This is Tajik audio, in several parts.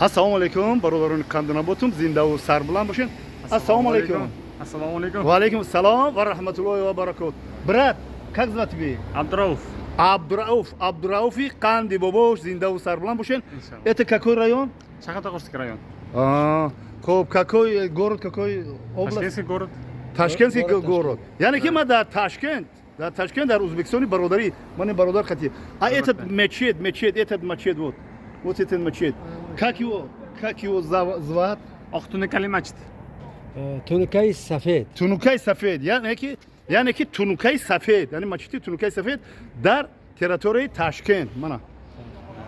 Ассалому алайкум, бародарони қандунаботум, зиндаву сарбуланд бошед. Ассалому алайкум. Ассалому алайкум. Ва алайкум ассалом ва раҳматуллоҳи ва баракот. Брат, как звать тебе? Абдурауф. Абдурауф. Абдурауфи қанди бобош, зиндаву сарбуланд бошед. Иншаллоҳ. Это какой район? Шахтогорский район. А, хоб, какой город, какой область? Ташкентский город. Ташкентский Город. город. Яъне ки ма дар Ташкент, дар Ташкент, дар Узбекистони бародарӣ, ман ин бародар хати. А этот мечеть, этот мечеть, вот. Вот этот мечеть. Как его звать? Oq тунукали мачит. Тунукаи сафед. Тунукаи сафед. Яъне ки тунукаи сафед, яъне мачити тунукаи сафед дар территорияи Ташкент. Мана.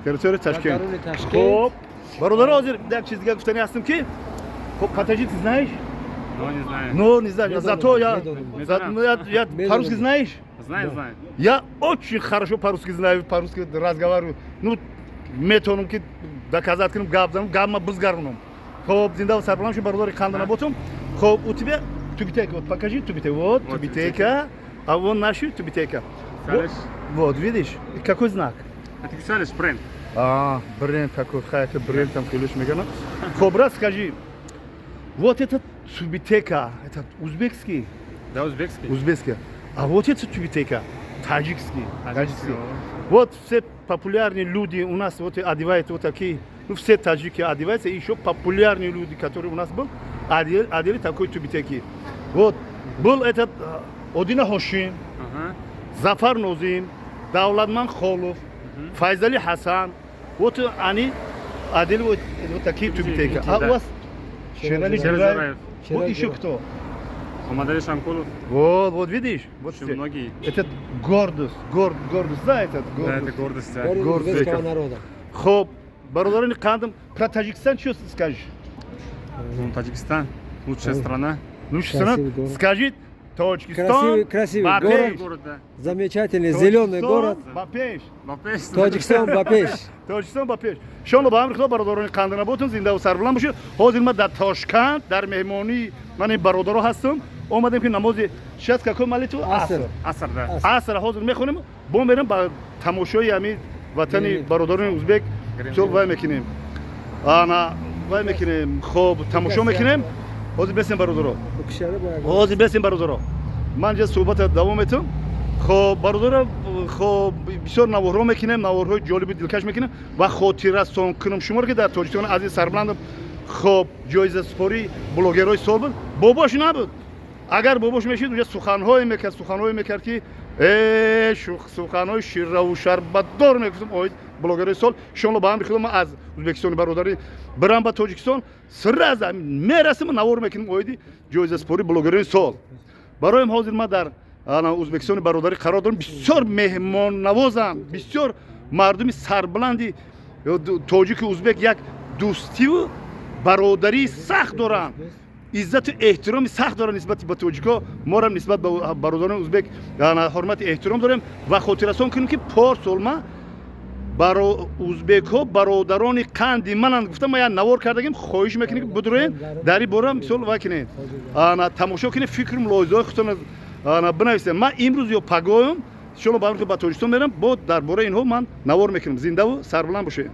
Территорияи Ташкент. Даруни Ташкент. Хоб, бародаро, ҳозир як чиз дига гуфтани ҳастам ки, хоб, подожди, ты знаешь? Ну, не знаю. Ну, не знаю. Медонам, Зато я, медонам. ну, я Медонам. по-русски знаешь? Знаю, знаю. Я очень хорошо по-русски знаю, по-русски разговариваю. Ну, метавонам ки доказать кунам, гап занам, гапма бизгарунам. Хоб, зинда сарбаланд шуд, бародари қанда наботум. Хоб, у тебя тюбетейка, вот покажи тюбетейка. Вот, Вот. Тюбетейка. А вон наша тюбетейка. Вот, Салиш. вот, видишь? Какой знак? Это Салиш бренд. А, бренд какой, хай, это бренд там ключ мегана. Хоб, брат, скажи, вот этот тюбетейка, это узбекский? Да, узбекский. Узбекский. А вот это тюбетейка, таджикский. Таджикский. Вот все популярные люди у нас вот одевают вот такие, ну, все таджики одеваются, и еще популярные люди, которые у нас был, одели такой тюбетейки. Вот, был этот Одина Хошим, Зафар Нозим, Давлатман Холов, Файзали Хасан. Вот они одели вот такие тюбетейки. А у вас Шерали Шерали Джураев. Джураев. Вот еще кто? Мамадали Шамкулов. Вот, вот видишь? Вот Еще все. многие. Это гордость, гордость, да, этот Да, гордость. это гордость. Да. Город Город узбекского узбеков. народа. Хоб, бародарони қандам, про Таджикистан что скажешь? Ну, Таджикистан. Лучшая страна. Ну, что Красивый город. Скажи, Таджикистан, Красивый- красивый Ба пеш. город. Город, да. Замечательный зеленый город. Ба пеш. Ба пеш. Тоҷикистон ба пеш. Тоҷикистон ба пеш. Шоно ба амри Худо, бародарони қанданаботун, зиндаву сарбуланд бошед. Ҳозир ман дар Тошканд, дар меҳмонии ман ин бародаро ҳастам. Омадем ки намози, сейчас какой молитву? Аср. Аср, да. Аср ҳозир мехонем, бо мерем ба тамошои ҳами ватани Грем. бародарони узбек. Грем. Чол вай мекунем, ана вай мекунем, хоб, тамошо мекунем. Ҳозир бесем, бародаро. Ҳозир бесем, бародаро, ман ҷа суҳбата давом метам. Хоб, бародаро, хоб, бисёр наворҳо мекунем, наворҳои ҷолиби дилкаш мекунем ва хотиррасон кунам шуморо, ки дар Тоҷикистони азиз сарбуландам, хоб, ҷоизасупории блогерҳои сол буд, бобош набуд. Агар бобош мешид, уҷа суханҳое мекард, ки суханҳои ширраву шарбатдор мегуфтам оид блогерҳои сол. Иншоалло, ба амри Худо, ман аз Узбекистони бародарӣ бирам ба Тоҷикистон, сразу мерасим, навор мекунем оиди ҷоизасупории блогерҳои сол. Бароям ҳозир ман дар ана Узбекистони бародарӣ қарор дорам. Бисёр меҳмоннавозанд, бисёр мардуми сарбуланди тоҷику узбек як дӯстиву бародарии сахт доранд, иззату эҳтироми сахт доранд нисбати ба тоҷико. Морам нисбат ба бародарони узбек ана ҳурмати эҳтиром дорем. Ва хотиррасон кунем, ки порсол ма узбекҳо бародарони қанди мананд гуфта, ма як навор кардагим. Хоҳиш мекунем, ки бидуроен, дар ин бора мисол вай кунед, ана тамошо кунед, фикру мулоҳизаҳои худтон ана бинависед. Ман имрӯз ё пагоҳум, иншоалло, ба ба Тоҷикистон мерам, бо дар бораи инҳо ман навор мекунам. Зиндаву сарбуланд бошед.